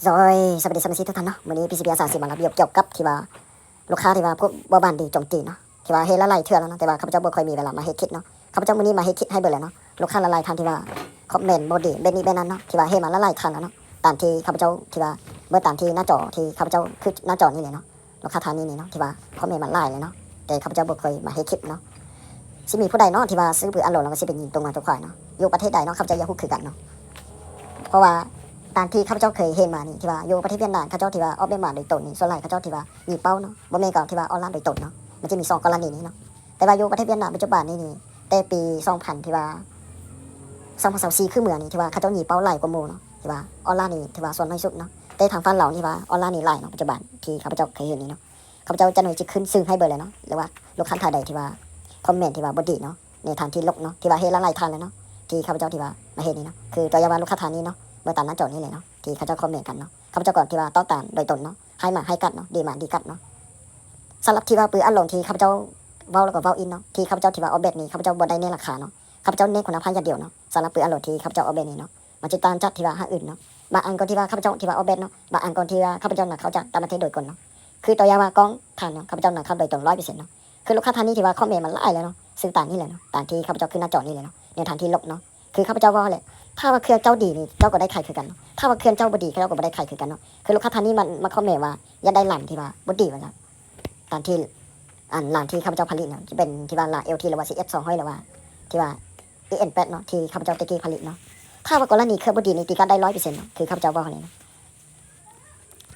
ໂດຍ ສະບາຍດີສະມາຊິກທຸກທ່ານເນາະ, ມື້ນີ້ ພີຊີພີ ອາສາຊິມາລະບຽວກ່ຽວກັບທີ່ວ່າລູກຄ້າທີ່ວ່າພວກບໍ່ຫວັງດີໂຈມຕີເນາະ, ທີ່ວ່າເຮັດຫຼາຍໆເທື່ອແລ້ວເນາະ, ແຕ່ວ່າຂ້າພະເຈົ້າບໍ່ຄ່ອຍມີເວລາມາເຮັດຄລິບເນາະ. ຂ້າພະເຈົ້າມື້ນີ້ມາເຮັດຄລິບໃຫ້ເບິ່ງແລ້ວເນາະ. ລູກຄ້າຫຼາຍໆທ່ານທີ່ວ່າຄອມເມັນບໍ່ດີແບບນີ້ແບບນັ້ນເນາະ, ທີ່ວ່າເຮັດມາຫຼາຍໆຄັ້ງແລ້ວເນາະ, ຕາມທີ່ຂ້າພະເຈົ້າທີ່ວ່າເບິ່ງຕາມທີ່ໜ້າຈໍທີ່ຂ້າພະເຈົ້າຄືໜ້າຈໍນີ້ເລີຍເນາະ. ລູກຄ້າທ່ານນີ້ນີ້ເນາະ ທີ່ວ່າຄອມເມັນມາຫຼາຍແລ້ວເນາະ, ແຕ່ຂ້າພະເຈົ້າບໍ່ຄ່ອຍມາເຮັດຄລິບເນາະ. ຊິມີຜູ້ໃດເນາະທີ່ວ່າຊື້ປືນອາໂລນ ແລ້ວກໍຊິໄປຍິງຕົວງົວຕົວຄວາຍເນາະ, ຢູ່ປະເທດໃດເນາະ ຂ້າພະເຈົ້າຢາກຮູ້ຄືກັນເນາະ. ເພາະວ່າຕາມທີ່ຂ້າພະເຈົ້າເຄີຍເຫັນມານີ້ ທີ່ວ່າຢູ່ປະເທດຫວຽດນາມ ເຂົາເຈົ້າທີ່ວ່າອອກແບບມາໂດຍຕົນນີ້ ສ່ວນຫຼາຍເຂົາເຈົ້າທີ່ວ່າຍິງເປົ້າເນາະ, ບໍ່ແມ່ນກໍທີ່ວ່າອອນລານໂດຍຕົນເນາະ. ມັນຈະມີສອງກໍລະນີນີ້ເນາະ, ແຕ່ວ່າຢູ່ປະເທດຫວຽດນາມປັດຈຸບັນນີ້ນີ້ ແຕ່ປີສອງພັນ ທີ່ວ່າ ສອງພັນຊາວສີ່ ຄືເມື່ອນີ້ ທີ່ວ່າເຂົາເຈົ້າຍິງເປົ້າຫຼາຍກວ່າໝູ່ເນາະ, ທີ່ວ່າອອນລານນີ້ຖືວ່າສ່ວນໜ້ອຍສຸດເນາະ. ແຕ່ທາງຝັ່ງລາວນີ້ວ່າອອນລານນີ້ຫຼາຍເນາະ, ປັດຈຸບັນທີ່ຂ້າພະເຈົ້າເຄີຍເຫັນນີ້ເນາະ. ຂ້າພະເຈົ້າຈັກໜ່ອຍຊິຂຶ້ນຊື່ໃຫ້ເບິ່ງເລີຍເນາະ, ຫຼືວ່າລູກຄ້າທ່ານໃດທີ່ວ່າຄອມເມັນທີ່ວ່າບໍ່ດີເນາະ ໃນທ່ານທີ່ລົບເນາະ, ທີ່ວ່າເຮັດຫຼາຍໆຄັ້ງແລ້ວເນາະ ທີ່ຂ້າພະເຈົ້າທີ່ວ່າມາເຮັດນີ້ເນາະ. ຄືຕົວຢ່າງວ່າລູກຄ້າທ່ານນີ້ເນາະ, ເບິ່ງຕາມໜ້າຈໍນີ້ເລີຍເນາະ ທີ່ເຂົາເຈົ້າຄອມເມັນກັນເນາະ. ຂ້າພະເຈົ້າກໍທີ່ວ່າຕອບຕາມໂດຍຕົນເນາະ, ໃຫ້ໝາກໃຫ້ກັດເນາະ, ດີໝາກດີກັດເນາະ. ສຳລັບທີ່ວ່າປືນອາໂລນທີ່ຂ້າພະເຈົ້າເວົ້າແລ້ວກໍເວົ້າອີກເນາະ, ທີ່ຂ້າພະເຈົ້າທີ່ວ່າອອກແບບນີ້ ຂ້າພະເຈົ້າບໍ່ໄດ້ເນັ້ນລາຄາເນາະ, ຂ້າພະເຈົ້າເນັ້ນຄຸນນະພາບຢ່າງດຽວເນາະ. ສຳລັບປືນອາໂລນທີ່ຂ້າພະເຈົ້າອອກແບບນີ້ເນາະ ມັນຈະຕ່າງຈາກທີ່ວ່າຮ້ານອື່ນເນາະ. ບາງອັນກໍທີ່ວ່າຂ້າພະເຈົ້າທີ່ວ່າອອກແບບເນາະ, ບາງອັນກໍທີ່ວ່າຂ້າພະເຈົ້ານຳເຂົ້າຈາກຕ່າງປະເທດໂດຍກົງເນາະ. ຄືຕົວຢ່າງວ່າກ້ອງທ່ານເນາະ, ຂ້າພະເຈົ້ານຳເຂົ້າໂດຍຕົງຮ້ອຍເປີເຊັນເນາະ. ຄືລູກຄ້າທ່ານນີ້ທີ່ວ່າຄອມເມັນມາຫຼາຍແລ້ວເນາະ, ຊຶ່ງຕາມນີ້ແຫຼະເນາະ, ຕາມທີ່ຂ້າພະເຈົ້າຂຶ້ນໜ້າຈໍນີ້ເລີຍເນາະ, ໃນທ່ານທີ່ລົບເນາະ. ຄືຂ້າພະເຈົ້າເວົ້າແຫຼະ ຖ້າວ່າເຄື່ອງເຈົ້າດີນີ້ ເຈົ້າກໍໄດ້ຂາຍຄືກັນເນາະ, ຖ້າວ່າເຄື່ອງເຈົ້າບໍ່ດີ ເຈົ້າກໍບໍ່ໄດ້ຂາຍຄືກັນເນາະ. ຄືລູກຄ້າທ່ານນີ້ມັນມາຄອມເມັນວ່າຢາກໄດ້ລານທີ່ວ່າບໍ່ດີວ່າຊັ້ນ, ຕາມທີ່ ອັນລານທີ່ຂ້າພະເຈົ້າຜະລິດເນາະ ຈະເປັນທີ່ວ່າລານ ແອລທີ ຫຼືວ່າ ຊີເອັສສອງຮ້ອຍ ຫຼືວ່າທີ່ວ່າ ອີເອັນແປດເນາະ ທີ່ຂ້າພະເຈົ້າແຕ່ກີ້ຜະລິດເນາະ. ຕີກາດໄດ້ຮ້ອຍເປີເຊັນເນາະ, ຄືຂ້າພະເຈົ້າເວົ້າຫັ້ນແຫຼະເນາະ,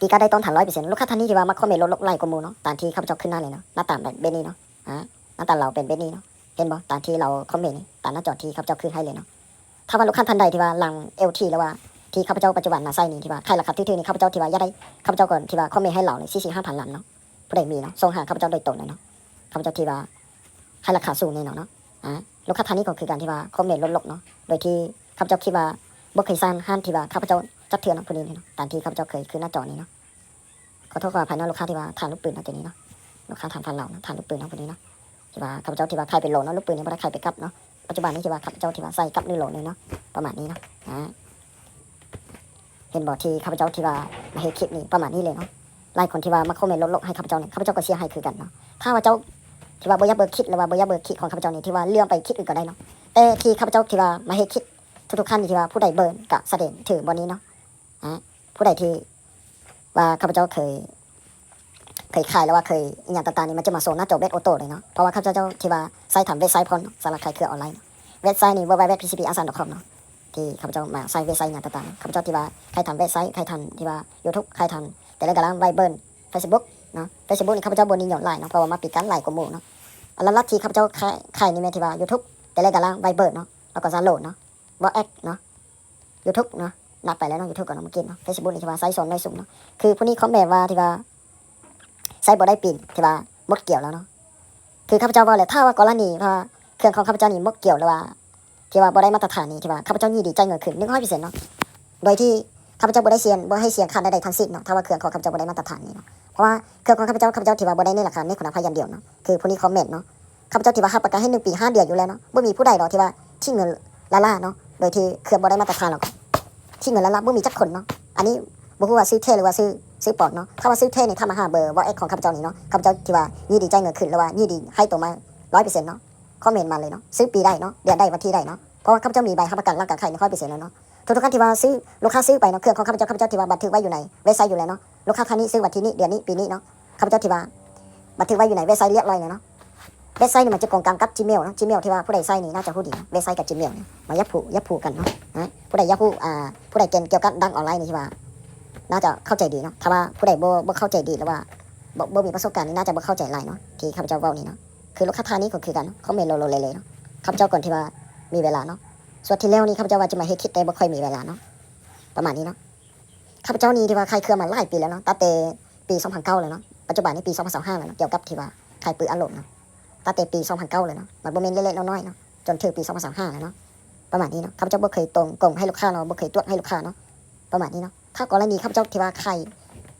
ຕີກາດໄດ້ຕ້ອງຖານຮ້ອຍເປີເຊັນ. ລູກຄ້າທ່ານນີ້ທີ່ວ່າມາຄອມເມັນລົບໆຫຼາຍກວ່າໝູ່ເນາະ, ຕາມທີ່ຂ້າພະເຈົ້າຂຶ້ນໜ້າເລີຍເນາະ, ໜ້າຕາແບບນີ້ເນາະ, ອາ ໜ້າຕາລາວເປັນແບບນີ້ເນາະ. ເຫັນບໍ່? ຕາມທີ່ລາວຄອມເມັນນີ້ ຕາມໜ້າຈໍທີ່ຂ້າພະເຈົ້າຂຶ້ນໃຫ້ເລີຍເນາະ. ຖ້າວ່າລູກຄ້າທ່ານໃດທີ່ວ່າລານ ແອລທີ ຫຼືວ່າທີ່ຂ້າພະເຈົ້າປັດຈຸບັນນຳໃຊ້ນີ້ ທີ່ວ່າຂາຍລາຄາຖືກໆນີ້ ຂ້າພະເຈົ້າທີ່ວ່າຢາກໄດ້ ຂ້າພະເສີ່າກໍທີ່ວ່າຄອມເມັນໃຫ້ລາວເລີຍ ສີ່ສິບຫ້າພັນລານເນາະ. ຜູ້ໃດມີເນາະ ສົ່ງຫາຂ້າພະເຈົ້າໂດຍຕົງເລີຍເນາະ, ຂ້າພະເຈົ້າທີ່ວ່າໃຫ້ລາຄາສູງແນ່ນອນເນາະ. ອາ ລູກຄ້າທ່ານນີ້ກໍຄືກັນ ທີ່ວ່າຄອມເມັນລົບໆເນາະ, ໂດຍທີ່ຂ້າພະເຈົ້າຄິດວ່າບໍ່ເຄີຍສ້າງຮ້ານທີ່ວ່າຂ້າພະເຈົ້າຈັກເທື່ອເນາະ, ຜູ້ນີ້ເນາະ, ຕາມທີ່ຂ້າພະເຈົ້າເຄີຍຂຶ້ນໜ້າຈໍນີ້ເນາະ. ຂໍໂທດຂໍອະໄພເນາະ, ລູກຄ້າທີ່ວ່າຖາມລູກປືນເນາະ, ໂຕນີ້ເນາະ ລູກຄ້າຖາມຟັນລາວເນາະ, ຖາມລູກປືນເນາະ ຜູ້ນີ້ເນາະ. ທີ່ວ່າຂ້າພະເຈົ້າທີ່ວ່າຂາຍເປັນໂລເນາະ, ລູກປືນນີ້ບໍ່ໄດ້ຂາຍເປັນກັບເນາະ. ປັດຈຸບັນນີ້ທີ່ວ່າຂ້າພະເຈົ້າທີ່ວ່າໃສ່ກັບໜຶ່ງໂລໜຶ່ງເນາະ, ປະມານນີ້ເນາະ. ອາ ເຫັນບໍ່ ທີ່ຂ້າພະເຈົ້າທີ່ວ່າມາເຮັດຄລິບນີ້ ປະມານນີ້ເລີຍເນາະ. ຫຼາຍຄົນທີ່ວ່າມາຄອມເມັນລົບໆໃຫ້ຂ້າພະເຈົ້ານີ້ ຂ້າພະເຈົ້າກໍເສຍຫາຍຄືກັນເນາະ. ຖ້າວ່າເຈົ້າທີ່ວ່າບໍ່ຢາກເບິ່ງຄລິບ ຫຼືວ່າບໍ່ຢາກເບິ່ງຄລິບຂອງຂ້າພະເຈົ້ານີ້ ທີ່ວ່າເລື່ອນໄປຄລິບອື່ນກໍໄດ້ເນາະ, ແຕ່ທີ່ຂ້າພະເຈົ້າທີ່ວ່າມາເຮັດຄລິບທຸກໆຄັ້ງນີ້ ທີ່ວ່າຜູ້ໃດເບິ່ງກໍສະແດງຖືບ່ອນນີ້ເນາະ. ອາ ຜູ້ໃດທີ່ວ່າຂ້າພະເຈົ້າເຄີຍ ເຄີຍຂາຍ ຫຼືວ່າເຄີຍອີ່ຫຍັງຕ່າງໆນີ້ ມັນຈະມາໂຊໜ້າຈໍແບບໂອໂຕ້ເລີຍເນາະ. ເພາະວ່າຂ້າພະເຈົ້າທີ່ວ່າໃຊ້ທາງເວັບໄຊພ້ອມເນາະ, ສຳລັບຂາຍເຄື່ອງອອນລາຍເນາະ. ເວັບໄຊນີ້ ເວີເວີເວັບ ພີຊີພີ ອາສາ ດອດຄອມເນາະ, ທີ່ຂ້າພະເຈົ້າມາໃຊ້ເວັບໄຊຫຍັງຕ່າງໆເນາະ. ຂ້າພະເຈົ້າທີ່ວ່າຂາຍທາງເວັບໄຊ ຂາຍທາງທີ່ວ່າຢູທູບ ຂາຍທາງເຕເລກຣາມ ໄວເບີ ເຟສບຸກເນາະ. ເຟສບຸກນີ້ຂ້າພະເຈົ້າບໍ່ນິຍົມຫຼາຍເນາະ, ເພາະວ່າມັນປິດກັ້ນຫຼາຍກວ່າໝູ່ເນາະ. ອັນຫຼັກໆທີ່ຂ້າພະເຈົ້າຂາຍ ຂາຍນີ້ແມ່ນທີ່ວ່າຢູທູບ ເຕເລກຣາມ ໄວເບີເນາະ, ແລ້ວກໍຊາໂລເນາະ, ວອດແອັບເນາະ. ຢູທູບເນາະ ນັບໄປແລ້ວເນາະ, ຢູທູບກັບເນາະ ເມື່ອກີ້ເນາະ. ເຟສບຸກນີ້ທີ່ວ່າໃຊ້ສ່ວນໜ້ອຍສຸດເນາະ, ຄືຜູ້ນີ້ຄອມເມັນວ່າທີ່ວ່າໃຊ້ບໍ່ໄດ້ປີ ທີ່ວ່າໝົດກຽວແລ້ວເນາະ. ຄືຂ້າພະເຈົ້າເວົ້າແຫຼະ ຖ້າວ່າກໍລະນີວ່າເຄື່ອງຂອງຂ້າພະເຈົ້ານີ້ໝົດກຽວ ຫຼືວ່າທີ່ວ່າບໍ່ໄດ້ມາດຕະຖານນີ້ ທີ່ວ່າຂ້າພະເຈົ້າຍິນດີຈ່າຍເງິນຄືນ ໜຶ່ງຮ້ອຍເປີເຊັນເນາະ, ໂດຍທີ່ຂ້າພະເຈົ້າບໍ່ໄດ້ເສຍ ບໍ່ໃຫ້ເສຍຄ່າໃດໆທັງສິ້ນເນາະ, ຖ້າວ່າເຄື່ອງຂອງຂ້າພະເຈົ້າບໍ່ໄດ້ມາດຕະຖານນີ້ເນາະ. ເພາະວ່າເຄື່ອງຂອງຂ້າພະເຈົ້າ ຂ້າພະເຈົ້າທີ່ວ່າບໍ່ໄດ້ເນັ້ນລາຄາ ເນັ້ນຄຸນນະພາບຢ່າງດຽວເນາະ. ຄືຜູ້ນີ້ຄອມເມັນເນາະ ຂ້າພະເຈົ້າທີ່ວ່າຮັບປະກັນໃຫ້ໜຶ່ງປີ ຫ້າເດືອນຢູ່ແລ້ວເນາະ, ບໍ່ມີຜູ້ໃດດອກທີ່ວ່າຖິ້ມເງິນລ້າໆເນາະ ໂດຍທີ່ເຄື່ອງບໍ່ໄດ້ມາດຕະຖານ ແລ້ວກໍຖິ້ມເງິນລ້າໆ ບໍ່ມີຈັກຄົນເນາະ. ອັນນີ້ບໍ່ຮູ້ວ່າຊື່ແທ້ ຫຼືວ່າຊື່ ຊື່ປອມເນາະ. ຖ້າວ່າຊື່ແທ້ນີ້ ຖາມມາຫາເບີ ວອດແອັບ ຂອງຂ້າພະເຈົ້ານີ້ເນາະ, ຂ້າພະເຈົ້າທີ່ວ່າຍິນດີຈ່າຍເງິນຄືນ ຫຼືວ່າຍິນດີໃຫ້ຕົງມາ ຮ້ອຍເປີເຊັນເນາະ. ຄອມເມັນມາເລີຍເນາະ, ຊື້ປີໃດເນາະ, ເດືອນໃດ ວັນທີໃດເນາະ, ເພາະວ່າຂ້າພະເຈົ້າມີໃບຮັບປະກັນຫຼັກການຂາຍ ໜຶ່ງຮ້ອຍເປີເຊັນແລ້ວເນາະ. ທຸກໆຄັ້ງທີ່ວ່າຊື້ ລູກຄ້າຊື້ໄປເນາະ ເຄື່ອງຂອງຂ້າພະເຈົ້າ ຂ້າພະເຈົ້າທີ່ວ່າບັນທຶກໄວ້ຢູ່ໃນເວັບໄຊຢູ່ແລ້ວເນາະ, ລູກຄ້າທ່ານນີ້ຊື້ວັນທີນີ້ ເດືອນນີ້ ປີນີ້ເນາະ, ຂ້າພະເຈົ້າທີ່ວ່າບັນທຶກໄວ້ຢູ່ໃນເວັບໄຊລຽບຮ້ອຍແລ້ວເນາະ. ເວັບໄຊນີ້ມັນຈະກົງກັນກັບ Gmail ເນາະ, Gmail ທີ່ວ່າຜູ້ໃດໃຊ້ນີ້ໜ້າຈະຮູ້ດີເນາະ, ເວັບໄຊກັບ Gmail ນີ້ມັນຢາກຜູກ ຢາກຜູກກັນເນາະ. ນະ ຜູ້ໃດຢາກຮູ້ ອ່າ ຜູ້ໃດກ່ຽວກັບດ້ານອອນລາຍນີ້ ທີ່ວ່າໜ້າຈະເຂົ້າໃຈດີເນາະ. ຖ້າວ່າຜູ້ໃດບໍ່ ບໍ່ເຂົ້າໃຈດີ ຫຼືວ່າບໍ່ ບໍ່ມີປະສົບການນີ້ ໜ້າຈະບໍ່ເຂົ້າໃຈຫຼາຍເນາະ ທີ່ຂ້າພະເຈົ້າເວົ້ານີ້ເນາະ. ຄືລູກຄ້າທ່ານນີ້ກໍຄືກັນເນາະ, ຄອມເມັນໂລໆເລໆເນາະ. ຂ້າພະເຈົ້າກ່ອນທີ່ວ່າມີເວລາເນາະ, ສ່ວນທີ່ແລ້ວນີ້ຂ້າພະເຈົ້າວ່າຈະມາເຮັດຄລິບ ແຕ່ບໍ່ຄ່ອຍມີເວລາເນາະ, ປະມານນີ້ເນາະ. ຂ້າພະເຈົ້ານີ້ທີ່ວ່າຂາຍເຄື່ອງມາຫຼາຍປີແລ້ວເນາະ, ຕັ້ງແຕ່ປີສອງພັນເກົ້າແລ້ວເນາະ, ປັດຈຸບັນນີ້ປີສອງພັນຊາວຫ້າແລ້ວເນາະ, ກ່ຽວກັບທີ່ວ່າຂາຍປືນອາໂລນເນາະ, ຕັ້ງແຕ່ປີສອງພັນເກົ້າແລ້ວເນາະ, ມັນບໍ່ແມ່ນເລັກໆນ້ອຍໆເນາະ, ຈົນເຖິງປີສອງພັນຊາວຫ້າແລ້ວເນາະ, ປະມານນີ້ເນາະ. ຂ້າພະເຈົ້າບໍ່ເຄີຍຕົງກົງໃຫ້ລູກຄ້າເນາະ, ບໍ່ເຄີຍຕວດໃຫ້ລູກຄ້າເນາະ, ປະມານນີ້ເນາະ. ຖ້າກໍລະນີຂ້າພະເຈົ້າທີ່ວ່າຂາຍ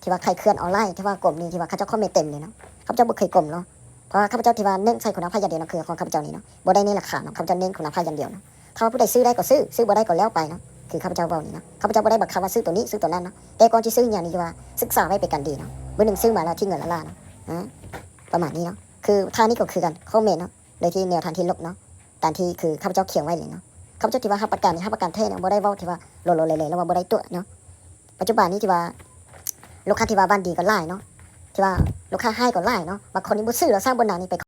ທີ່ວ່າຂາຍເຄື່ອງອອນລາຍ ທີ່ວ່າກົມນີ້ ທີ່ວ່າເຂົາເຈົ້າຄອມເມັນເຕັມເລີຍເນາະ, ຂ້າພະເຈົ້າບໍ່ເຄີຍກົມເນາະ, ເພາະວ່າຂ້າພະເຈົ້າທີ່ວ່າເນັ້ນໃສ່ຄຸນນະພາບຢ່າງດຽວເນາະ, ເຄື່ອງຂອງຂ້າພະເຈົ້ານີ້ເນາະ ບໍ່ໄດ້ເນັ້ນລາຄາເນາະ, ຂ້າພະເຈົ້າເນັ້ນຄຸນນະພາບຢ່າງດຽວເນາະ. ຖ້າວ່າຜູ້ໃດຊື້ໄດ້ກໍຊື້ ຊື້ບໍ່ໄດ້ກໍແລ້ວໄປເນາະ, ຄືຂ້າພະເຈົ້າເວົ້ານີ້ເນາະ ຂ້າພະເຈົ້າບໍ່ໄດ້ບັງຄັບວ່າຊື້ໂຕນີ້ຊື້ໂຕນັ້ນເນາະ ແຕ່ກ່ອນຊິຊື້ຫຍັງນີ້ ຄືວ່າສຶກສາໄວ້ເປັນການດີເນາະ ມື້ໜຶ່ງຊື້ມາແລ້ວຖິ້ມເງິນລ້ານໆເນາະ ອາ ປະມານນີ້ເນາະ ຄືທ່ານນີ້ກໍຄືກັນ ຄອມເມັນເນາະ ໂດຍທີ່ແນວທາງທີ່ລົບເນາະ ຕາມທີ່ຄືຂ້າພະເຈົ້າຂຽນໄວ້ເລີຍເນາະ ຂ້າພະເຈົ້າທີ່ວ່າຮັບປະກັນນີ້ ຮັບປະກັນແທ້ເນາະ ບໍ່ໄດ້ເວົ້າທີ່ວ່າໂລໆແຫຼະໆ ຫຼືວ່າບໍ່ໄດ້ຕົວະເນາະ ປັດຈຸບັນນີ້ທີ່ວ່າລູກຄ້າທີ່ວ່າຫວັນດີກໍຫຼາຍເນາະ ທີ່ວ່າລູກຄ້າຮ້າຍກໍຫຼາຍເນາະ ບາງຄົນນີ້ບໍ່ຊື້ແລ້ວຊ້ຳ ບໍ່ນານນີ້ໄປ